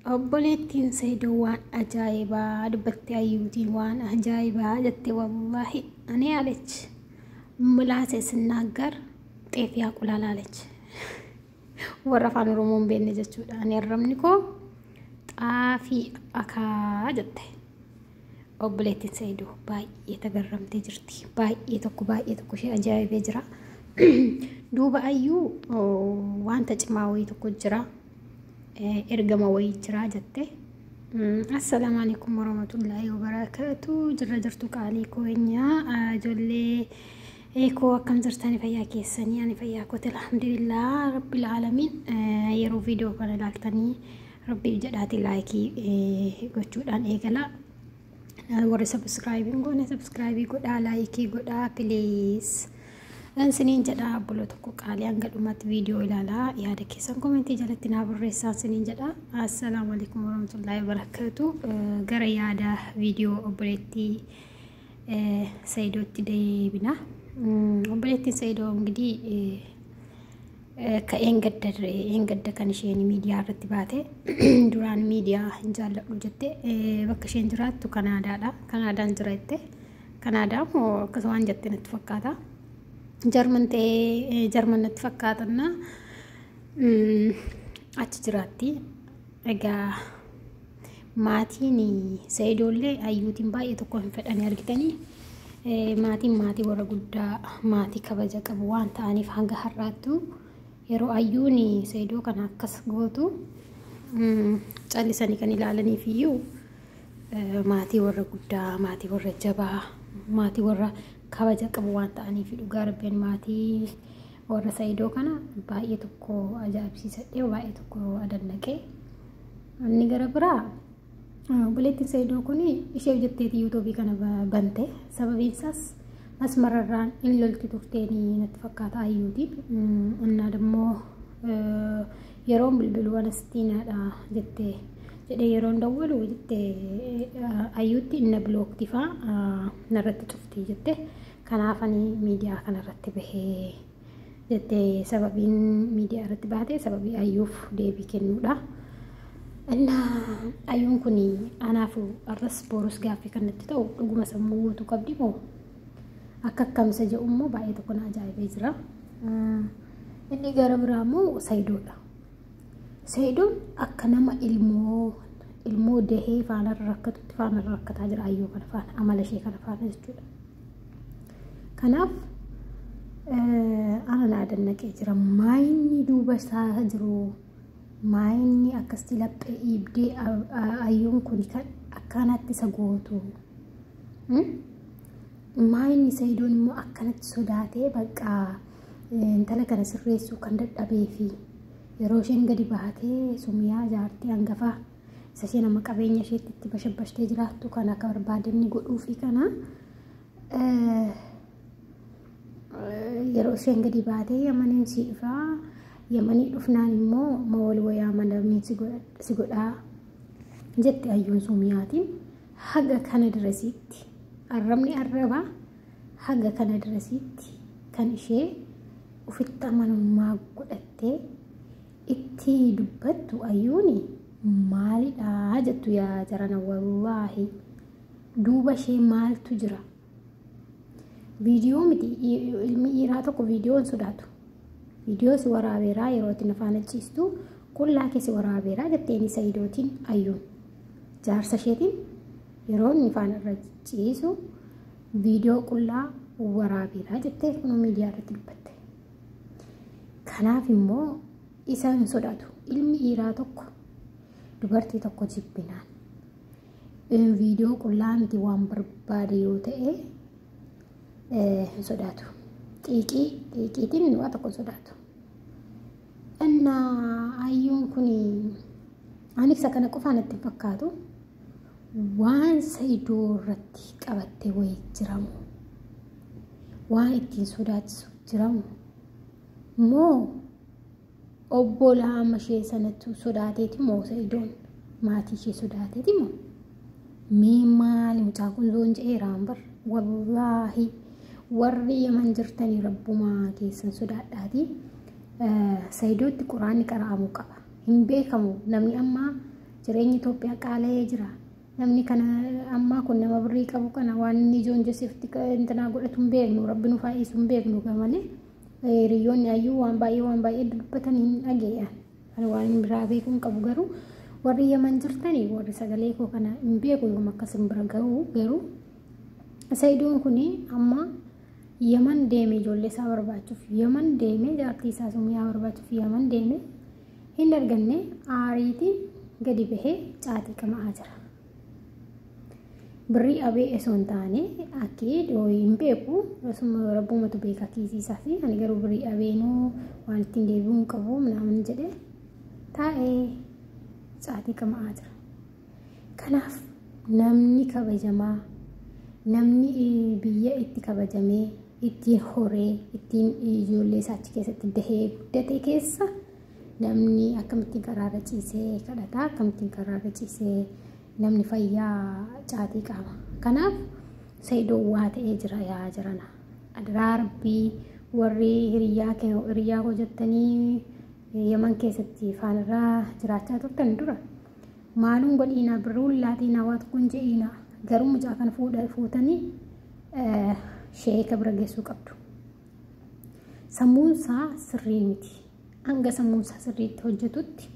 Obboleettiin Saidoo waan ajaa'ibaa dubbatte, Ayyuutiin waan ajaa'ibaa jette. Wallaahi እኔ አለች ምላሴ ስናገር ጤፍ ያቁላል አለች። Warra afaan Oromoo hin beekne jechuudha. Ani arrabni koo xaafii akaa jette. Obboleettiin Saidoo baay'ee tagarramtee jirti. Baay'ee tokko baay'ee tokko ishee ajaa'ibee jira. Duuba Ayyuu wanta cimaa wayii tokko jira. Ergama wayii jira jette. Assalaamu alaikum warahmatullaahi wabarakaatu. Jirra jirtu qaalii keenyaa, ijoollee koo, akkam jirtani? Fayyaa keessanii? Ani fayyaa kooti, alhamdulillah rabbil aalamiin. Yeroo viidiyoo kana ilaaltanii rabbiif jedhaati like gochuudhaan eegala. Warri subscribe hin goone subscribe godhaa, like godhaa please. Isiniin jedha. Obboloo tokko qaalii, hanga dhumaatti viidiyoo ilaalaa, yaada keessan comment jalatti naa barreessaa isiniin jedha. Assalaamu alaikum warahmatullaahi wabarakaatu. Gara yaada viidiyoo obboleettii Saidootti deebina. Obboleettiin Saidoo እንግዲህ ከeengadda kan isheen miidiyaa irratti baate, duraan miidiyaa hin jaalladhu jette. Bakka isheen jiraattu Kanaadaadha. Kanaadaan jira jette. Kanaadaa moo akkasuma waan jette natti fakkaata. Jarman ta'ee Jarman natti fakkaatanna achi jiraatti. Egaa maatiin Sa'idoollee Ayyuutiin baay'ee tokko hin fedhanii argitanii. Maatiin maatii warra guddaa, maatii kabaja qabu waan ta'aniif, hanga har'aattu yeroo Ayyuun Sa'idoo kana akkas gootu callisanii kan ilaalaniif iyyuu maatii warra guddaa, maatii warra jabaa, maatii warra kabaja qabu waan ta'aniif. Dhugaa rabbiin maatii warra Sa'idoo kana baay'ee tokko ajaa'ibsiisadhee, baay'ee tokko adannaqee. Inni gara biraa obboleettiin Sa'idoo kun isheef jetteeti YouTube kana bante. Sababiin isaas masmararraan in lolti turteenii natti fakkaata Ayyuutiin. Innaa dammoo yeroon bilbiluu anastiinaadha jettee jedhee, yeroon dawwalu jettee Ayyuutti inna block faa narratti cuftii jette. Kanaaf ani miidiyaa kanarratti bahee jettee. Sababiin miidiyaa irratti baate sababii Ayyuuf deebii kennuudha. Innaa Ayyuun kun anaaf arras borus gaaffii kan natti ta'u, dhuguma sammuu guutuu qabdi moo akka akkamisa jedhu immoo baay'ee tokko na ajaa'ibee jira. Inni gara biraa immoo Sayidoodha. Sayidoon akka nama ilmoo dahee faanarra rakkatutti faanarra rakkataa jira, Ayyuu kana faana, amala ishee kana faana jechuudha. Kanaaf ana na adannaqee jira. Maayinni duuba isaa jiru, maayinni akkasitti laphee dhiibdee Ayyuun kun kan akkanatti isa gootu? Maayinni Sayidoon immoo akkanatti sodaatee bakka intala kana sirreessuu kan dadhabee fi yeroo isheen gadi baatee Sumiyaa jaartii hangafaa isa isheen amma qabeenya isheetti itti bashabbashtee jiraattu kan akka barbaadanni godhuu fi kana, yeroo isheen gadi baatee Yamaniin si dhufaa, Yamanii dhufnaan immoo mawal wayaa madamiin si godhaa jette Ayyuun Sumiyaatiin, haga kana dirasiitti arrabni arrabaa haga kana dirasiitti kan ishee ufitti amanummaa godhattee itti dubbattu Ayyuuni maalidha jettu yaa jarana? Wallaahi duuba ishee maaltu jira? Viidiyoo miti, ilmi dhiiraa tokko viidiyoo hin sodaatu. Viidiyoo si waraabeeraa, yeroo itti afaan ciistu qullaa kee si waraabeeraa jetteeni Sayidootiin Ayyuun. Jaarsa isheetiin yeroo inni faana irra ciisu viidiyoo qullaa waraabeeraa jettee kun miidiyaa irratti dubbatte. Kanaaf immoo isa hin sodaatu. Ilmi dhiiraa tokko dubartii tokko jibbinaan viidiyoo qullaa miti, waan barbaade yoo ta'e hin sodaatu. Xiiqii xiiqiitiin waa tokko hin sodaatu. Innaa Ayyuun kun ani isa kana qofaan itti hin fakkaatu, waan Sayidoo irratti qabattee wayii jiramu, waan ittiin sodaachisu jiramu moo obbolaa ishee sanatti sodaateeti moo Sayidoon maatii ishee sodaateeti moo mee maali? Mucaan kun zoon je'eeraan bar. Wallaahi warri Yaman jirtanii rabbumaa keessan sodaadhaati. Sayidootti quraanni qara'amuu qaba. Hin beekamu namni amma. Jireenyi Itoophiyaa qaala'ee jira. Namni kana ammaa kun nama birrii qabu kana waan inni joonjesiifti intinaa godhatu hin beeknu, rabbi nu faayisu hin beeknu malee hiriyoonni ayyuu waan baay'ee waan baay'ee dubbatan hin dhageeyyan. Ani waan biraa beekuu hin qabu garuu warri Yaman jirtanii warri sagalee koo kana hin beeku yoom akkasin bira ga'u garuu Sa'idoon kun amma Yaman deeme ijoollee isaa barbaachuuf Yaman deeme jaartii isaa Sumiyaa barbaachuuf Yaman deeme hin arganne aariitiin gadi bahee caatii qama'aa jira. Birrii abee osoo hin taane akki hin beeku osuma rabbumatu beeka kiisii isaa fi ani garuu birrii abeenuu waan ittiin deebi'uu hin qabu minaamin jedhe taa'ee caatii qama'aa jira. Kanaaf namni kabajamaa namni biyya itti kabajamee ittiin horee ittiin ijoollee isaa achi keessatti dahee guddate keessa namni akkamittiin karaarra ciisee kadhataa akkamittiin karaarra ciisee namni fayyaa caatii qaba. Kanaaf Sa'idoon waa ta'ee jira yaa jirana. Adaraa Rabbii warri hiriyaa hiriyaa koo jettanii Yaman keessatti faanirraa jiraachaa turtan dura maaluun godhiinaa birruun laatiinaa waa tokkoon je'iinaa garuu mucaa kana fuutanii sheeka bira geessuu qabdu. Sammuun isaa sirrii miti. Hanga sammuun isaa sirriitti hojjetutti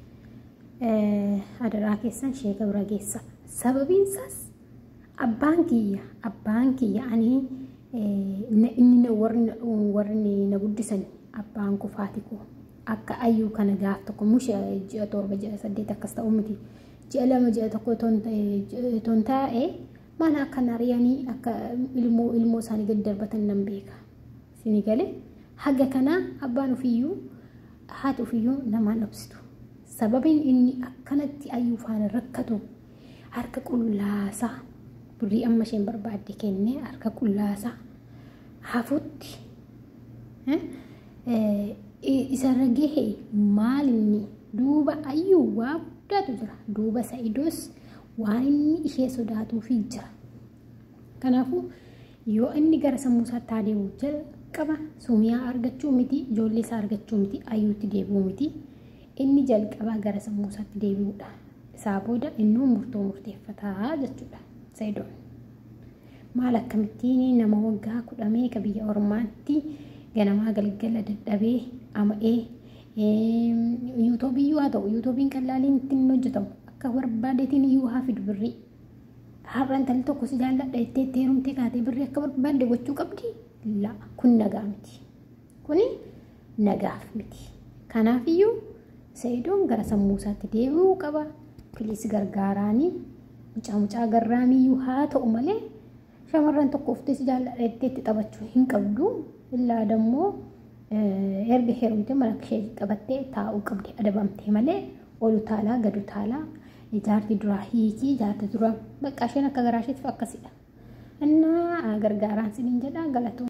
adaraa keessan sheeka bira geessa. Sababiin isaas abbaan kiyya ani inni warri na guddisan abbaan kufaati koo akka ayyuu kana gaaf tokko musha ji'a 7 ji'a 8 akkas ta'u miti. Ji'a 2 ji'a 1 ton taa'e mana akka ari'anii akka ilmoo ilmoo isaanii gadi darbatan nan beeka. Isinii galee haga kanaa abbaan ofiiyyuu haati ofiiyyuu namaan dhabsitu. Sababiin inni akkanatti ayyuu faana rakkatu harka qullaasaa birrii amma isheen barbaadde kennee harka qullaasaa hafutti isarra gahe maal inni duuba ayyuu waa guddaatu jira. Duuba Sa'idoos waan inni ishee sodaatuufi jira. Kanaafuu yoo inni gara sammuu isaatti adeemu jalqaba Sumiyaa argachuu miti, ijoollee isaa argachuu miti, ayyuutti deebi'uu miti. Inni jalqaba gara sammuu isaatti deebi'uudha. Isaa booda innuu murtoo murteeffataa jechuudha Sa'idoon. Maal akkamittiin nama waggaa kudha meeqa biyya ormaatti ganamaa galgala dadhabee ama'ee yuutoobiyyuu haa ta'u yuutoobiin qallaaliin ittiin hojjetamu akka barbaadeetiin iyyuu haa fidu birrii. Har'a intalli tokko si jaalladha jettee itti heerumtee kaatee birrii akka barbaadde gochuu qabdi? La, kun nagaa miti. Kuni nagaaf miti. Kanaafiyyuu Sa'idoon gara sammuu isaatti deebi'uu qaba. Please gargaaraanii mucaa mucaa garraamiyyuu haa ta'u malee shamarran tokko uftee si jaalladha jettee itti taphachuu hin qabdu. Illaa dammoo erga heerumtee mana ishee qabattee taa'uu qabdi adabamtee malee ol utaalaa gad utaalaa jaartii duraa hiikii jaartii duraa bakka isheen akka garaa isheetiif akkasidha. Innaa gargaaraan siniin jedha galatoon.